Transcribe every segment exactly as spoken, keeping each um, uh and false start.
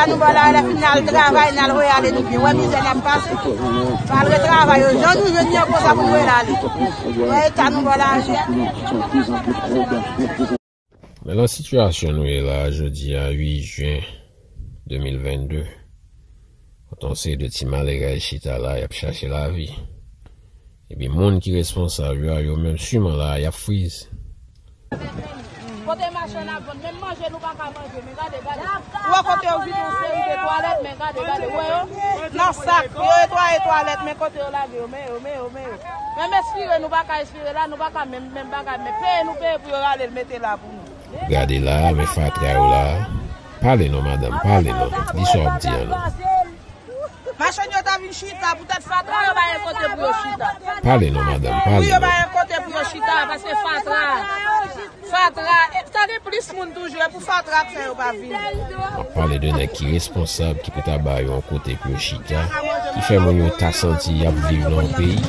Nou ba w la, lè fini al travay, n al voye ale nou byen. Wè mizè n ap pase. Al retravay yo. Jan nou jwenn yo konsa pou nou voye l ale. Wè eta nou ba w la, chè. Men nan sitiyasyon nou ye la, jodi a uit jen de mil vennde, kote yon seri de ti malerèz chita la, y ap chache lavi. Epi moun ki responsab yo a, yo menm siman la, y ap friz. Kote machann ap vann, menm manje nou pa ka manje, men gade, gade. Ou wè kote yo vide yon seri de twalèt, men gade, gade, ou wè yo? Nan sak, yo netwaye twalèt, men kote yo lage yo, men yo, men yo, men yo. Menm espire nou pa ka espire la, nou pa ka menm, menm bagay, men peye nou peye pou yo rale l mete la pou nou. Gade la, men fatra yo la. Pale non, madanm, pale non. Di sa w ap di an non. Machann yo ta vin chita poutèt fatra. Pou yo ba yo kote pou yo chita. Pale non, madanm, pale non. Pou yo ba yo kote pou yo chita, paske fatra. Fatra, e, ta gen plis moun toujou, e pou fatra k fè yo pa vini. M ap pale de nèg ki responsab, ki pou ta ba yo yon kote pou yo chita, ki fè moun yo ta santi y ap viv nan yon peyi.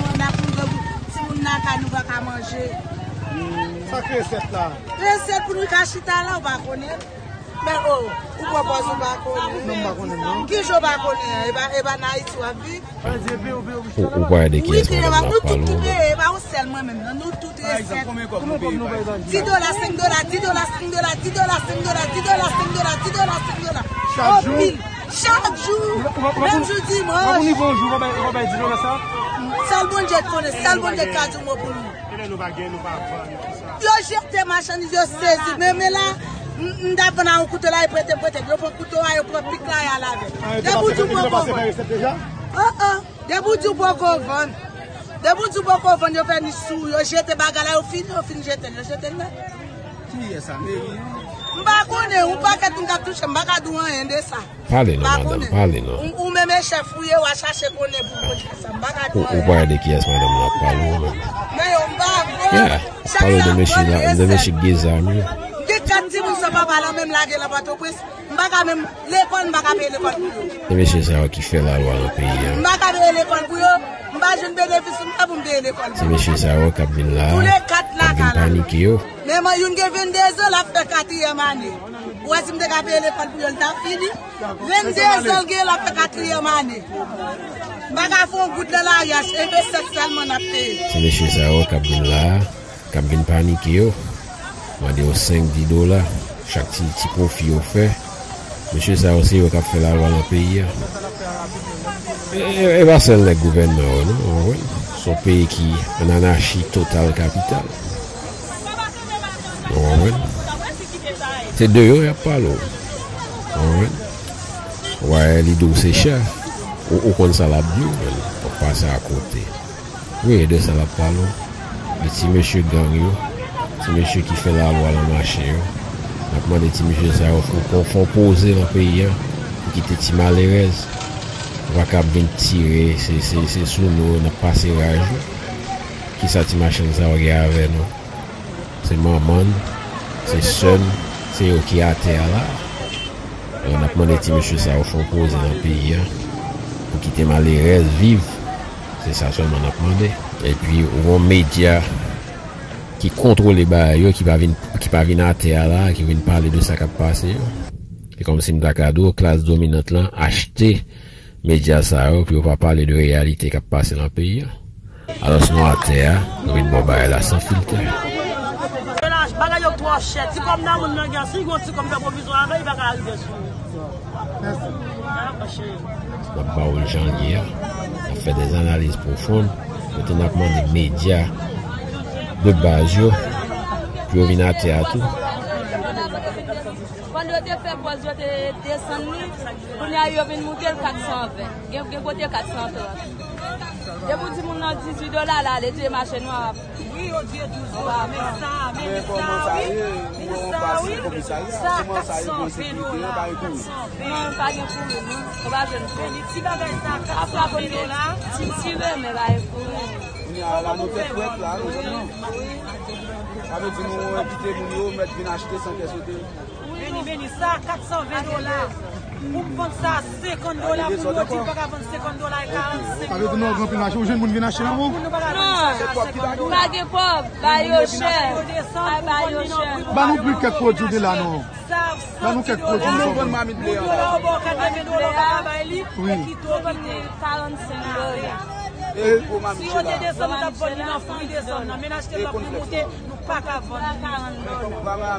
Timoun nan kay nou pa ka manje. Sa k resèt la? Resèt pou nou ka chita la, ou pa konnen. Men o, ou pran pòz ou pa konnen. Non, m pa konnen, non. Ki jan w pa konnen an? E pa, e pa nan Ayiti w ap viv? Ou, ou pa de kiyès madanm nan ap pale ou menm? E pa ou sèl mwen menm, non, nou tout resèt. Di dola, senk dola, di dola, senk dola, di dola, senk dola, di dola, senk dola, di dola, senk dola. Chak jou? Anpil. Chak jou. Menm jou dimanch. Sèl Bondye k konnen, sèl Bondye k ka di yon mo pou nou. Yo jete machandiz, yo sezi. Men, men la, m, m t ap vann a yon kouto la, yo prete, prete. Yo pran kouto a, yo pran pik la, y al avè l. Depi w di w poko vann. An, an. Depi w di w poko vann. Depi w di w poko vann, yo fè ni sou, yo jete bagay la, yo fin, yo fin jete l, yo jete l nèt. Kiyès sa, meri an? M pa konnen, yon pakèt moun k ap touche, m pa ka di w anyen de sa. Pale non, madanm, pale non. Ou, ou menm e chèf ou ye, w a chache konnen pou w konn sa. M pa ka di anyen. Ou, ou pa de kiyès madanm nan ap pale ou menm? Men yo, m pa vre. Yeah, pale de mesye la, de mesye k gen zam yo. M gen kat timoun san papa la menm lage nan Pòtoprens. M pa ka menm lekòl, m pa ka peye lekòl pou yo. Se mesye sa yo ki fè lalwa nan peyi a. M pa ka peye lekòl pou yo. M pa jwenn benefis pou m fè pou m peye lekòl pou yo. Se mesye sa yo k ap vin la, k ap vin panike yo. Men mwen, youn gen vennde zan, l ap fè katriyèm ane. Ou wè si m te ka peye lekòl pou yo, l t ap fini. Vennde zan l gen, l ap fè katriyèm ane. M pa ka fè yon goud nan lari a, se envestisman sèlman n ap peye. Se mesye sa yo k ap vin la, k ap vin panike yo. Mande yo senk, dis dola, chak ti, ti pwofi yo fè. Mesye sa yo, se yo k ap fè lalwa nan peyi a. E, e, e pa sèl nèg gouvènman yo, non, w konprann? Se yon peyi ki an anachi total kapital. Ou konprann? Se de yo y ap pale w. Ou konprann? Ou wè li di w se chèf. Ou, ou konn sa l ap di w, men w ap pase akote. Wi, e de sa l ap pale w. De ti mesye gang yo, ti mesye ki fè lalwa nan mache yo. N ap mande ti mesye sa yo fè, fè, fè yon poze nan peyi a, pou kite ti malerèz. Yo pa ka ap vin tire, se, se, se sou nou n ap pase raj yo. Kisa ti machann sa yo gen avè nou? Se manman n, se sè n, se yo ki atè a la. Alò, n ap mande ti mesye sa yo fè yon poze nan peyi a pou kite malerèz viv. Se sa sèlman n ap mande. Epi, ou yon medya ki kontwole bagay yo, ki pa vin, ki pa vin atè a la, ki vin pale de sa k ap pase yo. Se kòmsi m ta ka di w, klas dominant lan achte medya sa yo pou yo pa pale de reyalite k ap pase nan peyi a. Alòs nou atè a, nou vin ba w bagay la san filtè. Bagay yo twò chè. Ti kòb nan moun nan gen, si l gen yon ti kòb fè pwovizwa avè l, li pa ka rive sou ou. N ap ba w l jan l ye a. N ap fè de analiz pwofon, kote n ap mande medya de baz yo pou yo vin atè a tou. Pandan yo te fè pòz, yo te desann li. Kounye a, yo vin moute l kat san ven. Gen, gen kote kat san trant. Depi w di moun nan dizuit dola, l ale, te mache nwa. Wi, yo di yo douz dola. Men sa, men sa, wi. Men sa, wi. Sa, kat san ven dola. Kat san ven. Non, pa gen kouri, non. Ou pa jwenn kouri. Men ti bagay sa, kat san ven dola. Ti, ti renmen, pa gen kouri. Kounye a, la, nou fè frèt, la, nou jwenn, non. Wi. Sa vle di nou envite moun yo, mèt vin achte san kè sote. Vini, vini, sa kat san ven dola. Pou m vann sa senkant dola, pou yo di m pa ka vann senkant dola e karannsenk dola. Sa vle di nou anpil mache, ou jwenn moun vin achte nan men w? Pou nou pa ka vann sa a senkant dola. Pa gen kòb, ba yo chè. Ay, ba yo chè. Ba nou pri kèk pwodui de la, non. Sa, Ban nou kèk pwodui nou vann. Mamit ble an. Yo ba w katreven dola, w pa ka bay li, wi, e kite w kite karannsenk dola. E gwo mamit chela. Si yo te desann, yo t ap vann li nan fri desann nan. Men achte l nan pri moute, nou pa ka vann li. Karant dola.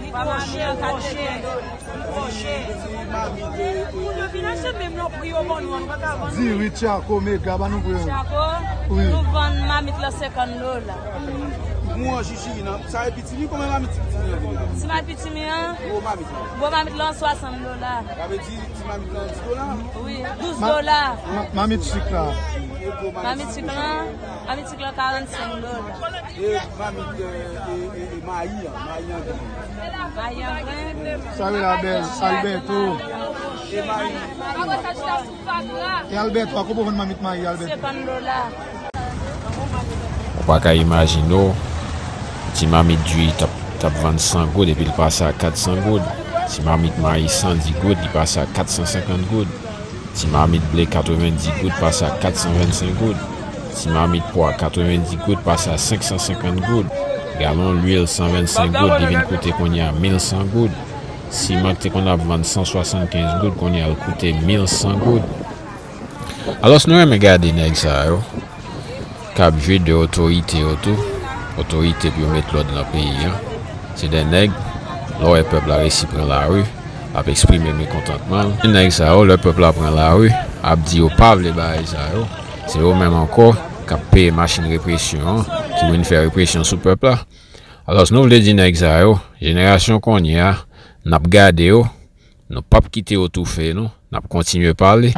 Li twò chè, li twò chè. Li twò chè. Moun yo vin achte menm nan pri yo ban nou an, nou pa ka vann li. Diri, tchako, mega, ban nou pri an. Tchako, wi, nou vann mamit la senkant dola. Mwen an chichiri nan. Sa e pitimi, kòman mamit ti pitimi an vini la? Ti mamit pitimi an? Gwo mamit la. Gwo mamit la an swasant dola. Sa vle di ti mamit la an di dola? Wi, douz dola. Ma-, mamit sik la. E gwo mamit sik la? Mamit sik la, mamit sik la karannsenk dola. E mamit, e, e, e, e mayi an, mayi an grenn. Mayi an grenn. Sa yo rele Albè-, Alberto. E mayi. E Alberto, a konbyen w vann mamit mayi, Alberto? Senkant dola. Ou pa ka imajine w, ti mamit diri t ap, t ap vann san goud epi l pase a katsan goud. Ti mamit mayi san dis goud, li pase a katsan senkant goud. Ti mamit ble katrevenndis goud pase a katsan vennsenk goud. Ti mamit pwa katrevenndis goud pase a senksan senkant goud. Galon lwil san vennsenk goud, li vin koute kounye a mil san goud. Siman ki te konn ap vann san swasannkenz goud, kounye a l koute mil san goud. Alòs, nou renmen gade nèg sa yo k ap jwe de otorite yo tou. Otorite pou yo met lòd nan peyi an. Se de nèg, lè w wè pèp la resi pran lari, ap eksprime mekontantman l. Nèg sa yo, lè pèp la pran lari, ap di yo pa vle bagay sa yo. Se yo menm ankò k ap peye machin represyon an, ki vin fè represyon sou pèp la. Alòs, nou vle di nèg sa yo, jenerasyon kounye a, n ap gade yo, nou p ap kite yo toufe nou, n ap kontinye pale.